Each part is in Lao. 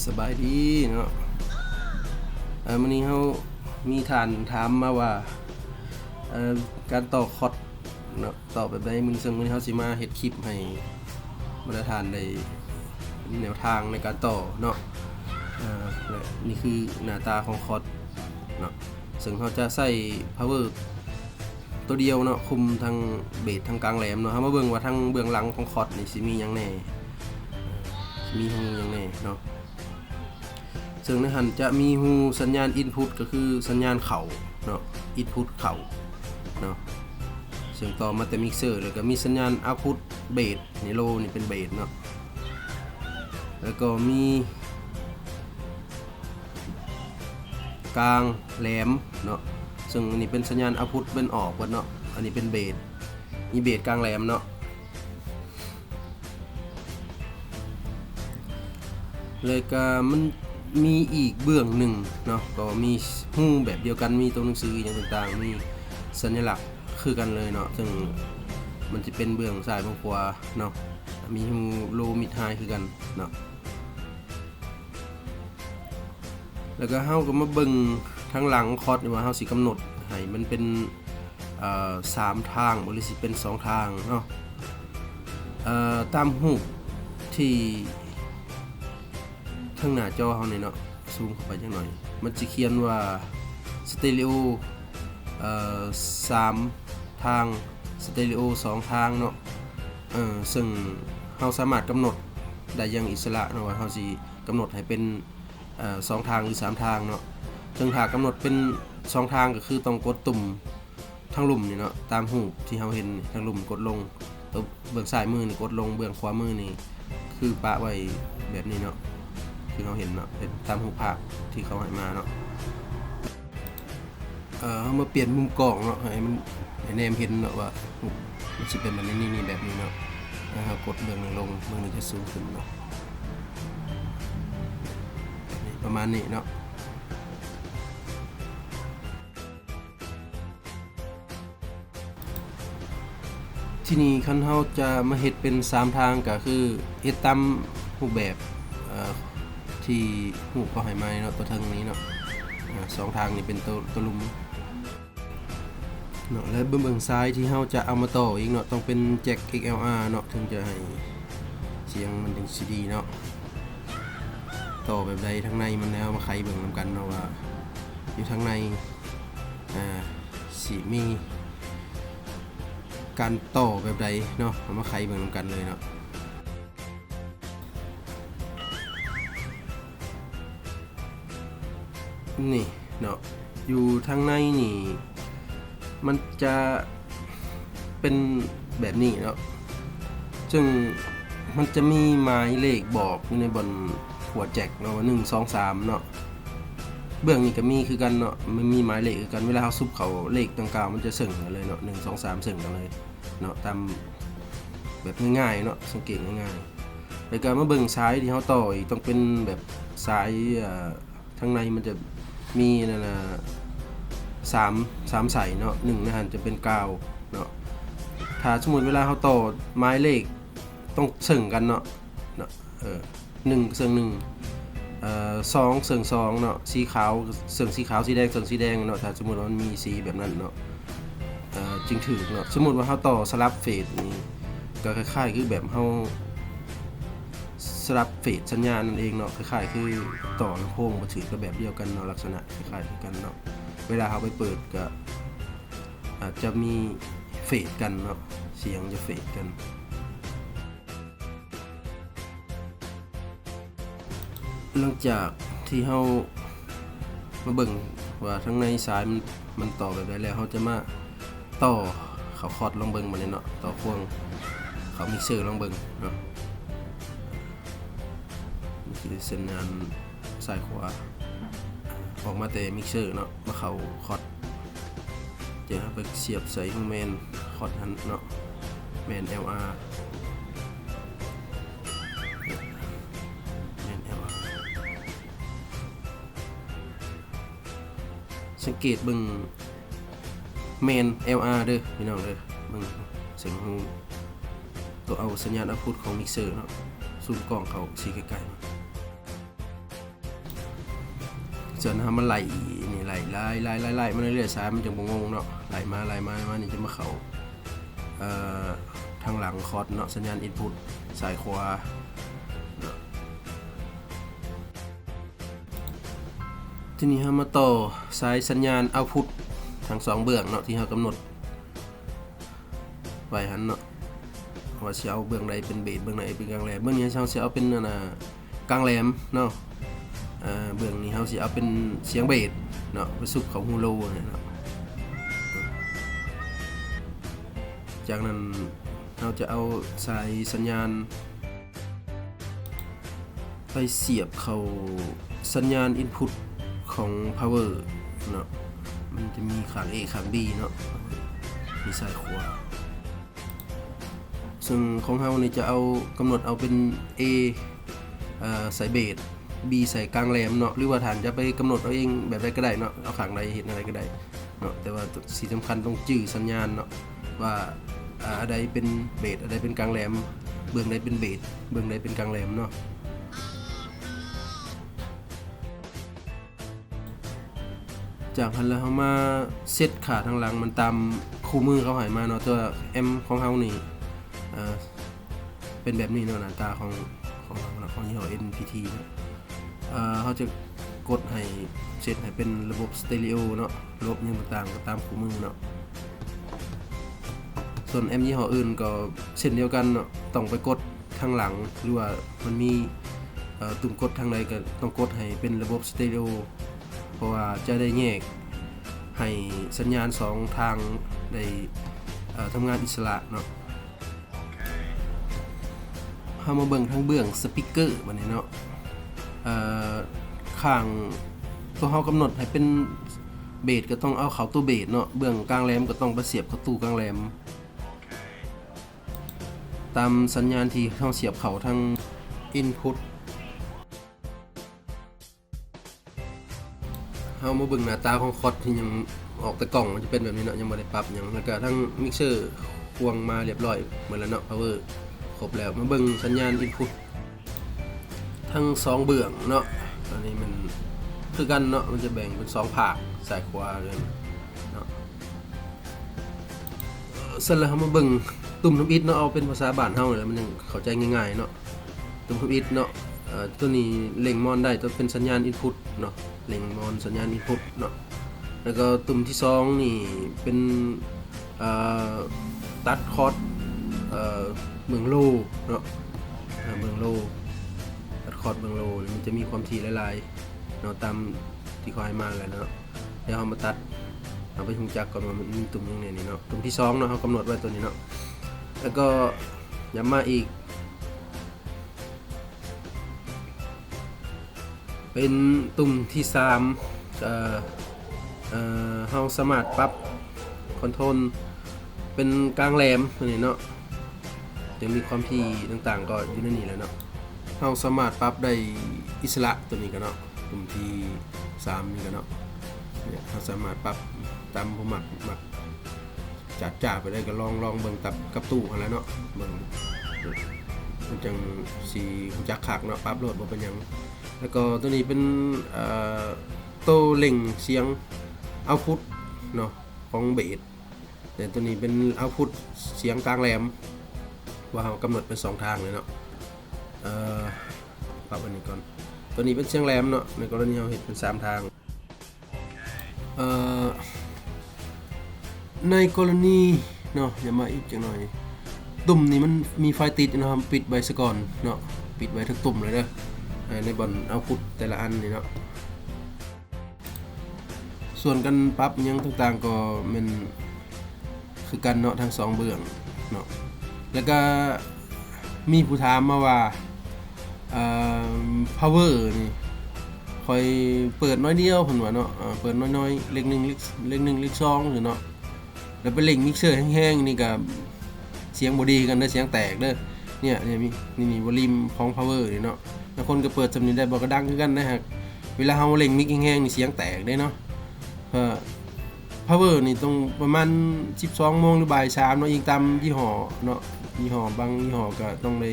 ສະບາຍດີເນາະ ເອີ ມື້ນີ້ເຮົາມີທ່ານຖາມມາວ່າ ເອີ ການຕໍ່ຄອດເນາະ ຕໍ່ແບບໃດ? ມື້ນີ້ ເຊິ່ງມື້ນີ້ເຮົາຊິມາເຮັດຄລິບໃຫ້ບັນດາທ່ານໄດ້ເຫັນແນວທາງໃນການຕໍ່ເນາະ ເອີ ແລະ ນີ້ຄືໜ້າຕາຂອງຄອດເນາະ ເຊິ່ງເຮົາຈະໃຊ້ພາວເວີ ຕົວດຽວເນາະ ຄຸມທັງເບສທັງກາງແຫຼມເນາະ. ເຮົາມາເບິ່ງວ່າທາງເບື້ອງຫຼັງຂອງຄອດນີ້ຊິມີຫຍັງແດ່ ເອີ ຊິມີຮູຫຍັງແດ່ເນາະ. ເຊິ່ງໃນຫັ້ນຈະມີຮູສັນຍານອິນພຸດ ກໍຄືສັນຍານເຂົ້າເນາະ ອິນພຸດເຂົ້າເນາະ ເຊິ່ງຕໍ່ມາແຕ່ມິກເຊີ ແລ້ວກໍມີສັນຍານເອົາພຸດເບສ ນີ້ໂລນີ້ເປັນເບສເນາະ ແລ້ວກໍມີ ກາງແຫຼມເນາະ ເຊິ່ງອັນນີ້ເປັນສັນຍານເອົາພຸດເປັນອອກເບິດເນາະ. ອັນນີ້ເປັນເບສ ມີເບສກາງແຫຼມເນາະ ແລ້ວກະມັນມີອີກເບື້ອງໜຶ່ງເນາະ ກໍມີຮູແບບດຽວກັນ ມີໂຕໜັງສືອີ່ຫຍັງຕ່າງໆ ມີສັນຍະລັກຄືກັນເລີຍເນາະ ເຊິ່ງມັນຈະເປັນເບື້ອງຊ້າຍເບື້ອງຂວາເນາະ ມີຮູໂລມິດໄຮຄືກັນເນາະ. ແລ້ວກໍເຮົາກໍມາເບິ່ງທາງຫຼັງຄອດນີ້ວ່າເຮົາຊິກຳນົດໃຫ້ມັນເປັນ ເອີ ສາມທາງບໍ່ ຫຼືຊິເປັນສອງທາງເນາະ. ເອີ ຕາມຮູບທີ່ທາງໜ້າຈໍເຮົານີ້ເນາະ ຊູມເຂົ້າໄປຈັກໜ້ອຍ ມັນຈະຂຽນວ່າສະເຕຣີໂອ ເອີ ສາມທາງ ສະເຕຣີໂອສອງທາງເນາະ. ເອີ ເຊິ່ງເຮົາສາມາດກຳນົດໄດ້ຢ່າງອິດສະຫຼະເນາະ ວ່າເຮົາຊິກຳນົດໃຫ້ເປັນ ເອີ ສອງທາງ ຫຼື ສາມທາງເນາະ. ເຊິ່ງຖ້າກຳນົດເປັນສອງທາງ ກໍຄືຕ້ອງກົດຕຸ່ມທາງລຸ່ມນີ້ເນາະ ຕາມຮູບທີ່ເຮົາເຫັນນີ້ ທາງລຸ່ມກົດລົງ ໂຕເບື້ອງຊ້າຍມືນີ້ກົດລົງ ເບື້ອງຂວາມືນີ້ຄືປະໄວ້ແບບນີ້ເນາະ ຄືເຮົາເຫັນເນາະ ເປັນຕາມຮູບພາບທີ່ເຂົາໃຫ້ມາເນາະ. ເອີ ເຮົາມາປ່ຽນມຸມກ້ອງເນາະ ໃຫ້ມັນ ໃຫ້ແນມເຫັນເນາະວ່າຮູບມັນຊິເປັນແບບນີ້ ນີ້ ນີ້ ແບບນີ້ເນາະ. ເຮົາກົດເບື້ອງໜຶ່ງລົງ ເບື້ອງໜຶ່ງຈະສູງຂຶ້ນເນາະ ປະມານນີ້ເນາະ. ທີນີ້ຄັນເຮົາຈະມາເຮັດເປັນສາມທາງ ກໍຄືເຮັດຕາມຮູບແບບ ເອີ ທີ່ຮູບເຂົາໃຫ້ມາເນາະ ຕົວເທິງນີ້ເນາະ ເອີ ສອງທາງນີ້ເປັນຕົວ ຕົວລຸ່ມເນາະ. ແລະ ເບື້ອງຊ້າຍທີ່ເຮົາຈະເອົາມາຕໍ່ອີກເນາະ ຕ້ອງເປັນແຈັກ ເອັກແອລອາ ເນາະ ເຖິງຈະໃຫ້ສຽງມັນຈັ່ງຊິດີເນາະ. ຕໍ່ແບບໃດທາງໃນມັນ ແລ້ວເຮົາມາໄຂເບິ່ງນຳກັນເນາະ ວ່າຢູ່ທາງໃນ ອ່າ ຊິມີການຕໍ່ແບບໃດເນາະ ເຮົາມາໄຂເບິ່ງນຳກັນເລີຍເນາະ. ນີ້ເນາະ ຢູ່ທາງໃນນີ້ ມັນຈະເປັນແບບນີ້ເນາະ ເຊິ່ງມັນຈະມີໝາຍເລກບອກຢູ່ໃນບ່ອນຫົວແຈັກເນາະ ວ່າໜຶ່ງ ສອງ ສາມ ເນາະ. ເບື້ອງນີ້ກໍມີຄືກັນເນາະ ມັນມີໝາຍເລກຄືກັນ ເວລາເຮົາສຸບເຂົ້າເລກດັ່ງກ່າວ ມັນຈະເຊິ່ງກັນເລີຍເນາະ ໜຶ່ງ ສອງ ສາມ ເຊິ່ງກັນເລີຍເນາະ ຕາມແບບງ່າຍໆເນາະ ສັງເກດງ່າຍໆ. ແລ້ວກໍມາເບິ່ງສາຍທີ່ເຮົາຕໍ່ອີກ ຕ້ອງເປັນແບບສາຍ ເອີ ທາງໃນມັນຈະມີນັ້ນນະ ສາມ ສາມສາຍເນາະ ໜຶ່ງໃນຫັ້ນຈະເປັນກາວເນາະ. ຖ້າສົມມຸດເວລາເຮົາຕໍ່ໝາຍເລກຕ້ອງເຊິ່ງກັນເນາະ ເນາະ ເອີ ໜຶ່ງເຊິ່ງໜຶ່ງ ເອີ ສອງເຊິ່ງສອງເນາະ ສີຂາວເຊິ່ງສີຂາວ ສີແດງເຊິ່ງສີແດງເນາະ ຖ້າສົມມຸດວ່າມັນມີສີແບບນັ້ນເນາະ ເອີ ຈຶ່ງຖືກເນາະ. ສົມມຸດວ່າເຮົາຕໍ່ສະຫຼັບເຟດນີ້ ກໍຄ້າຍໆຄືແບບເຮົາສະຫຼັບເຟດສັນຍານນັ້ນເອງເນາະ ຄ້າຍໆຄືຕໍ່ລຳໂພງບໍ່ຖືກ ກໍແບບດຽວກັນເນາະ ລັກສະນະຄ້າຍໆຄືກັນເນາະ. ເວລາເຮົາໄປເປີດກໍອາດຈະມີເຟດກັນເນາະ ສຽງຈະເຟດກັນ. ຫຼັງຈາກທີ່ເຮົາມາເບິ່ງວ່າທາງໃນສາຍມັນ ມັນຕໍ່ແບບໃດແລ້ວ ເຮົາຈະມາຕໍ່ເຂົ້າຄອດລອງເບິ່ງບາດນີ້ເນາະ ຕໍ່ພວງເຂົ້າມິກເຊີລອງເບິ່ງເນາະ. ນີ້ຄືສັນຍານຊ້າຍຂວາ ອອກມາແຕ່ມິກເຊີເນາະ ມາເຂົ້າຄອດ ຈະເອົາໄປສຽບໃສ່ຮູແມນຄອດຫັ້ນເນາະ ແມນແອລອາ ແມນແອລອາ ສັງເກດເບິ່ງແມນແອລອາເດີພີ່ນ້ອງເດີ ເບິ່ງເຊິ່ງຮູ ໂຕເອົາສັນຍານເອົາພຸດຂອງມິກເຊີເນາະ ຊູມກ້ອງເຂົ້າຊິໃກ້ໆ. ສ່ວນເຮົາມາໄລ່ນີ້ ໄລ່ ໄລ່ ໄລ່ ໄລ່ ໄລ່ມາເລື້ອຍໆ ສາຍມັນຈັ່ງບໍ່ງົງເນາະ. ໄລ່ມາ ໄລ່ມາ ໄລ່ມາ ນີ້ຈະມາເຂົ້າ ເອີ ທາງຫຼັງຄອດເນາະ ສັນຍານອິນພຸດ ຊ້າຍຂວາເນາະ. ທີນີ້ເຮົາມາຕໍ່ສາຍສັນຍານເອົາພຸດທັງສອງເບື້ອງເນາະ ທີ່ເຮົາກຳນົດໄວ້ຫັ້ນເນາະ ວ່າຊິເອົາເບື້ອງໃດເປັນເບສ ເບື້ອງໃດເປັນກາງແຫຼມ. ເບື້ອງນີ້ເຮົາຊິເອົາເປັນ ອັນນ່າ ກາງແຫຼມເນາະ. ເອີ ເບື້ອງນີ້ເຮົາຊິເອົາເປັນສຽງເບສເນາະ ໄປຊຸບເຂົ້າຮູໂລນີ້ເນາະ. ຈາກນັ້ນເຮົາຈະເອົາສາຍສັນຍານ ໄປສຽບເຂົ້າສັນຍານອິນພຸດຂອງພາວເວີເນາະ. ມັນຈະມີຂ້າງເອ ຂ້າງບີເນາະ ມີຊ້າຍຂວາ. ເຊິ່ງຂອງເຮົານີ້ຈະເອົາ ກຳນົດເອົາເປັນເອ ເອີ ໃສ່ເບສ ບີໃສ່ກາງແຫຼມເນາະ ຫຼືວ່າທ່ານຈະໄປກຳນົດເອົາເອງແບບໃດກໍໄດ້ເນາະ ເອົາຂ້າງໃດເຮັດແນວໃດກໍໄດ້ເນາະ. ແຕ່ວ່າສິ່ງສຳຄັນຕ້ອງຈື່ສັນຍານເນາະ ວ່າ ອາ ອັນໃດເປັນເບສ ອັນໃດເປັນກາງແຫຼມ ເບື້ອງໃດເປັນເບສ ເບື້ອງໃດເປັນກາງແຫຼມເນາະ. ຈາກຫັ້ນແລ້ວເຮົາມາເຊັດຂາທາງຫຼັງມັນຕາມຄູ່ມືເຂົາໃຫ້ມາເນາະ. ແຕ່ວ່າແອັມຂອງເຮົານີ້ ເອີ ເປັນແບບນີ້ເນາະ ໜ້າຕາຂອງ ຂອງເຮົາເນາະ ຂອງຍີ່ຫໍ້ເອັນພີທີເນາະ. ເອີ ເຮົາຈະກົດໃຫ້ ເຊັດໃຫ້ເປັນລະບົບສະເຕຣີໂອເນາະ ລະບົບຫຍັງຕ່າງໆ ກໍຕາມຄູ່ມືເນາະ. ສ່ວນແອັມຍີ່ຫໍ້ອື່ນກໍເຊັ່ນດຽວກັນເນາະ ຕ້ອງໄປກົດທາງຫຼັງ ຫຼືວ່າມັນມີ ເອີ ປຸ່ມກົດທາງໃດກໍຕ້ອງກົດໃຫ້ເປັນລະບົບສະເຕຣີໂອ ເພາະວ່າຈະໄດ້ແຍກໃຫ້ສັນຍານສອງທາງໄດ້ ເອີ ທຳງານອິດສະຫຼະເນາະ. ເຮົາມາເບິ່ງທາງເບື້ອງສະປີກເກີບາດນີ້ເນາະ. ເອີ ຂ້າງຕົວເຮົາກຳນົດໃຫ້ເປັນເບສ ກໍຕ້ອງເອົາເຂົ້າຕົວເບສເນາະ, ເບື້ອງກາງແຫຼມກໍຕ້ອງໄປສຽບເຂົ້າຕູ້ກາງແຫຼມ ຕາມສັນຍານທີ່ເຮົາສຽບເຂົ້າທາງອິນພຸດ. ເຮົາມາເບິ່ງໜ້າຕາຂອງຄອດທີ່ຍັງອອກແຕ່ກ່ອງ ມັນຈະເປັນແບບນີ້ເນາະ, ຍັງບໍ່ໄດ້ປັບຫຍັງ. ແລ້ວກະທັງມິກເຊີຄວງມາລຽບຮ້ອຍໝົດແລ້ວເນາະ, ພາວເວີຄົບແລ້ວ. ມາເບິ່ງສັນຍານອິນພຸດທັງສອງເບື້ອງເນາະ, ອັນນີ້ມັນຄືກັນເນາະ, ມັນຈະແບ່ງເປັນສອງພາກ ຊ້າຍຂວາເນາະ. ເສັດແລ້ວເຮົາມາເບິ່ງຕຸ່ມທຳອິດເນາະ, ເອົາເປັນພາສາບ້ານເຮົານີ້ແຫຼະ ມັນຈັ່ງເຂົ້າໃຈງ່າຍໆເນາະ. ຕຸ່ມທຳອິດເນາະ, ເອີ ຕົວນີ້ເລັ່ງມອນໄດ້, ຕົວເປັນສັນຍານອິນພຸດເນາະ, ເລັ່ງມອນສັນຍານອິນພຸດເນາະ. ແລ້ວກໍຕຸ່ມທີສອງນີ້ເປັນ ເອີ ຕັດຄອດ ເອີ ເບື້ອງໂລເນາະ, ເບື້ອງໂລ, ຕັດຄອດເບື້ອງໂລ ມັນຈະມີຄວາມຖີ່ຫຼາຍໆເນາະ, ຕາມທີ່ເຂົາໃຫ້ມາແຫຼະເນາະ. ດຽວເຮົາມາຕັດ ເຮົາໄປຮູ້ຈັກກ່ອນວ່າມັນມີຕຸ່ມຫຍັງແດ່ນີ້ເນາະ. ຕຸ່ມທີສອງເນາະ, ເຮົາກຳນົດໄວ້ຕົວນີ້ເນາະ. ແລ້ວກໍຫຍັບມາອີກ ເປັນຕຸ່ມທີສາມ, ເອີ ເອີ ເຮົາສາມາດປັບຄອນໂທນເປັນກາງແຫຼມຕົວນີ້ເນາະ, ຍັງມີຄວາມຖີ່ຕ່າງໆກໍຢູ່ໃນນີ້ແຫຼະເນາະ. ເຮົາສາມາດປັບໄດ້ອິດສະຫຼະຕົວນີ້ກໍເນາະ, ຕຸ່ມທີສາມນີ້ກໍເນາະ, ເຮົາສາມາດປັບຕາມຜູ້ມັກ, ມັກຈາດຈ້າໄປໄດ້ກໍລອງ, ລອງເບິ່ງກັບຕູ້ຫັ້ນແຫຼະເນາະ, ເບິ່ງມັນຈັ່ງຊິຮູ້ຈັກຄັກເນາະ, ປັບໂລດບໍ່ເປັນຫຍັງ. ແລ້ວກໍຕົວນີ້ເປັນ ເອີ ໂຕເລັ່ງສຽງເອົາພຸດເນາະ ຂອງເບສ, ແຕ່ຕົວນີ້ເປັນເອົາພຸດສຽງກາງແຫຼມ, ວ່າເຮົາກຳນົດເປັນສອງທາງເລີຍເນາະ. ເອີ ປັບອັນນີ້ກ່ອນ, ຕົວນີ້ເປັນສຽງແຫຼມເນາະ, ໃນກໍລະນີເຮົາເຮັດເປັນສາມທາງ. ເອີ ໃນກໍລະນີເນາະ, ຢ່າມາອີກຈັກໜ້ອຍ, ຕຸ່ມນີ້ມັນມີໄຟຕິດເນາະ, ປິດໄວ້ສາກ່ອນເນາະ, ປິດໄວ້ທຸກຕຸ່ມເລີຍເດີ, ໃນບ່ອນເອົາພຸດແຕ່ລະອັນນີ້ເນາະ. ສ່ວນການປັບຫຍັງຕ່າງໆກໍແມ່ນຄືກັນເນາະ, ທັງສອງເບື້ອງເນາະ. ແລ້ວກະມີຜູ້ຖາມມາວ່າ ເອີ ພາວເວີນີ້ ຂ້ອຍເປີດໜ້ອຍດຽວ ເພິ່ນວ່າເນາະ, ເອີ ເປີດໜ້ອຍໆ ເລກໜຶ່ງ ເລກ ເລກໜຶ່ງ ເລກສອງ ຊີ້ເນາະ. ແລ້ວໄປເລັ່ງມິກເຊີແຮງໆນີ້ກະສຽງບໍ່ດີຄືກັນເດີ, ສຽງແຕກເດີ. ເນຍ ເນຍ ມີ ນີ້ ນີ້ ວໍລິມຂອງພາວເວີນີ້ເນາະ, ບາງຄົນກໍເປີດສ່ຳນີ້ໄດ້ບໍ່ ກໍດັງຄືກັນນະ. ຫາກເວລາເຮົາເລັ່ງມິກແຮງໆນີ້ສຽງແຕກເດ້ເນາະ. ເອີ ພາວເວີນີ້ຕ້ອງປະມານສິບສອງໂມງ ຫຼື ບ່າຍສາມເນາະ, ອີງຕາມຍີ່ຫໍ້ເນາະ, ຍີ່ຫໍ້ ບາງຍີ່ຫໍ້ກໍຕ້ອງໄດ້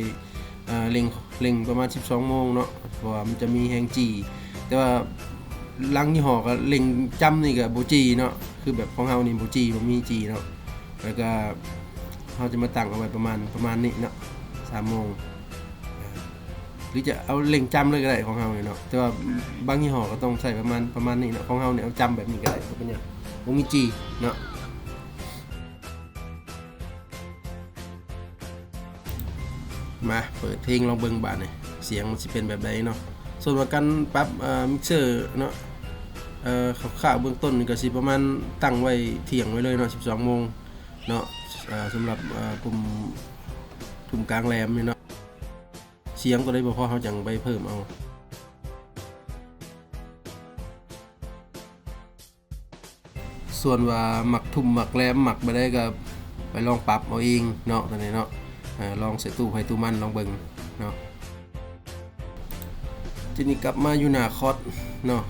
ເອີ ເລັ່ງ ເລັ່ງປະມານສິບສອງໂມງເນາະ, ເພາະວ່າມັນຈະມີແຮງຈີ່. ແຕ່ວ່າ ຫຼັງຍີ່ຫໍ້ກໍເລັ່ງຈ້ຳນີ້ກໍບໍ່ຈີ່ເນາະ ຄືແບບຂອງເຮົານີ້ບໍ່ຈີ່ ບໍ່ມີຈີ່ເນາະ. ແລ້ວກໍເຮົາຈະມາຕັ້ງເອົາໄວ້ປະມານ ປະມານນີ້ເນາະ ສາມໂມງ ຫຼືຈະເອົາເລັ່ງຈ້ຳເລີຍກໍໄດ້ຂອງເຮົານີ້ເນາະ. ແຕ່ວ່າບາງຍີ່ຫໍ້ກໍຕ້ອງໃຊ້ປະມານ ປະມານນີ້ເນາະ. ຂອງເຮົານີ້ເອົາຈ້ຳແບບນີ້ກໍໄດ້ ບໍ່ເປັນຫຍັງ ບໍ່ມີຈີ່ເນາະ. ມາເປີດເພງລອງເບິ່ງບາດນີ້ ສຽງມັນຊິເປັນແບບໃດເນາະ. ສ່ວນວ່າການປັບ ເອີ mixer ເນາະ ເອີ ຄ່າວໆເບື້ອງຕົ້ນນີ້ກໍຊິປະມານຕັ້ງໄວ້ທ່ຽງໄວ້ເລີຍເນາະ ສິບສອງໂມງເນາະ. ເອີ ສຳລັບ ເອີ ກຸ່ມ ກຸ່ມກາງແຫຼມນີ້ເນາະ ສຽງຕົວໃດບໍ່ພໍເຮົາຈັ່ງໄປເພີ່ມເອົາ. ສ່ວນວ່າມັກທຸ່ມມັກແຫຼມມັກແບບໃດກໍໄປລອງປັບເອົາເອງເນາະ ຕົວນີ້ເນາະ. ເອີ ລອງໃສ່ຕູ້ໃຜຕູ້ມັນລອງເບິ່ງເນາະ. ທີນີ້ກັບມາຢູ່ໜ້າຄອດເນາະ.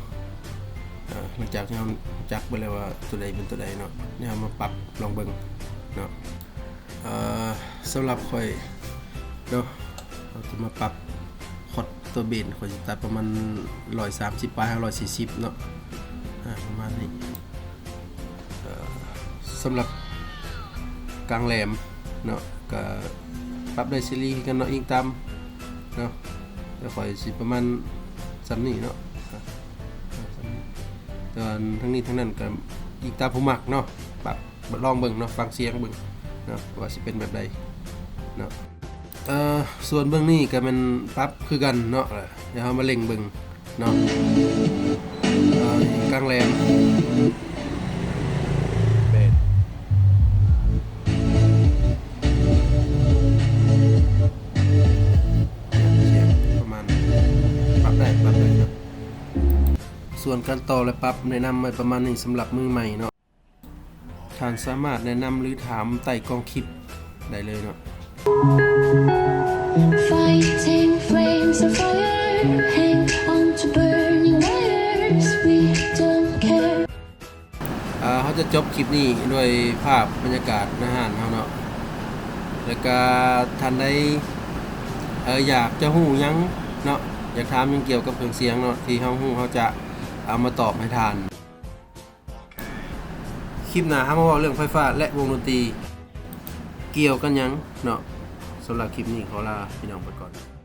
ເອີ ຫຼັງຈາກທີ່ເຮົາຮູ້ຈັກໄປແລ້ວວ່າຕົວໃດເປັນຕົວໃດເນາະ ດຽວເຮົາມາປັບລອງເບິ່ງເນາະ. ເອີ ສຳລັບຂ້ອຍເນາະ ເຮົາຈະມາປັບຄອດຕົວເບສ ຂ້ອຍຊິຕັດປະມານຮ້ອຍສາມສິບປາຍ ຫາຮ້ອຍສີ່ສິບເນາະ ອາ ປະມານນີ້. ເອີ ສຳລັບກາງແຫຼມເນາະ ກໍປັບໄດ້ເສລີຄືກັນເນາະ ອີງຕາມເນາະ. ແຕ່ຂ້ອຍຊິປະມານສ່ຳນີ້ເນາະ ສ່ຳນີ້. ແຕ່ວ່າທັງນີ້ທັງນັ້ນກໍອີງຕາມຜູ້ມັກເນາະ ປັບ ລອງເບິ່ງເນາະ ຟັງສຽງເບິ່ງເນາະ ວ່າຊິເປັນແບບໃດເນາະ. ເອີ ສ່ວນເບື້ອງນີ້ກໍແມ່ນປັບຄືກັນເນາະ. ດຽວເຮົາມາເລັ່ງເບິ່ງເນາະ ເອີ ກາງແຫຼມ ສຽງປະມານ ປັບໄດ້ ປັບໄດ້ເນາະ. ສ່ວນການຕໍ່ ແລະ ປັບ ແນະນຳໄວ້ປະມານນີ້ສຳລັບມືໃໝ່ເນາະ. ທ່ານສາມາດແນະນຳ ຫຼື ຖາມໃຕ້ກ້ອງຄລິບໄດ້ເລີຍເນາະ. Fighting flames of fire, hang on to burning wires, we don't care. ເຮົາຈະຈົບຄລິບນີ້ດ້ວຍພາບບັນຍາກາດໃນຮ້ານເຮົາເນາະ ແລ້ວກະທ່ານໃດ ເອີ ຢາກຈະຮູ້ຫຍັງເນາະ ຢາກຖາມຫຍັງກ່ຽວກັບເຄື່ອງສຽງເນາະ ທີ່ເຮົາຮູ້ ເຮົາຈະເອົາມາຕອບໃຫ້ທ່ານ. ຄລິບໜ້າເຮົາມາເວົ້າເລື່ອງໄຟຟ້າ ແລະ ວົງດົນຕີ ກ່ຽວກັນຫຍັງເນາະ. ສຳລັບຄລິບນີ້ຂໍລາພີ່ນ້ອງໄປກ່ອນ.